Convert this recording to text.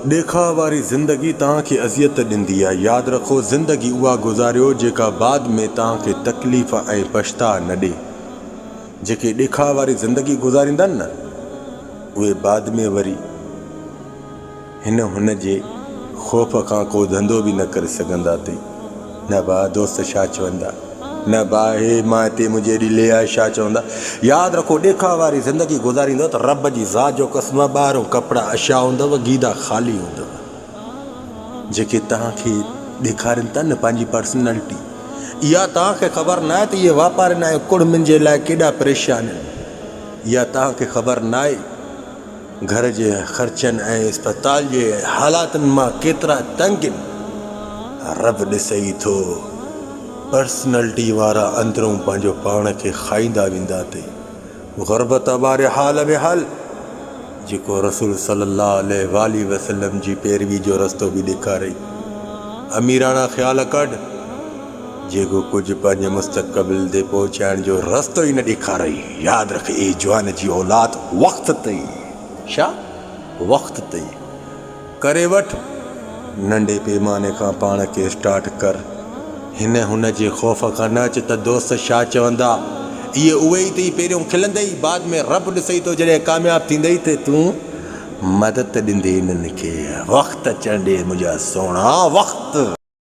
ڏيکاء واري زندگي توهان کي اذيت ڏيندي آهي. ياد رکو زندگي اها گذاريو جيڪا بعد ۾ توهان کي تڪليف ۽ پڇتاء نه ڏي. جيڪي ڏيکاء واري زندگي گذاريندا آهن نه اهي بعد ۾ وري هن هن جي خوف کان ڪو ڌنڌو به نه ڪري سگهندا تي نه ڀاء دوست ڇا چوندا نه ڀاء هي مان هتي منهنجي ايڏي لي آهي ڇا چوندا ياد رکو ڏيکاء واري زندگي گذاريندو ته رب جي ذات جو قسم آهي ٻاهرون ڪپڙا اشا هوندو گيدا خالي هوندو جيڪي توهان کي ڏيکارين ٿا نه پنهنجي پرسنلٽي اها توهان کي خبر ناهي ته اهي واپارين ۽ ڪڙمين جي لاء ڪيڏا پريشان آهن اها توهان کي خبر ناهي گهر جي خرچن ۽ اسپتال جي حالاتن مان ڪيترا تنگ ان. رب ڏسئي ٿو. پرسنلٽي وارا اندرون پنهنجو پاڻ کي کائيندا ويندا تي غربت واري حال ۾ هل جيڪو رسول صلي الله عليه واٰله وسلم جي پيروي جو رستو به ڏيکارئي. اميراڻا خيال ڪڍ. جيڪو ڪجهه پنهنجي مستقبل تي پهچائڻ جو رستو ئي نه ڏيکارئي. ياد رک اي جوان جي اولاد وقت تي ڇا وقت تي ڪري وٺ. ننڍي پيماني کان پاڻ کي اسٽارٽ ڪر. هن هن جي خوف کان نه اچ ته دوست ڇا چوندا. اهي اهي ئي اٿئي پهريون کلندئي بعد ۾ رب ڏسئي ٿو جڏهن ڪامياب ٿيندئي ته تون مدد ڏيندين انهن کي. وقت اچڻ ڏي منهنجا سهڻا وقت.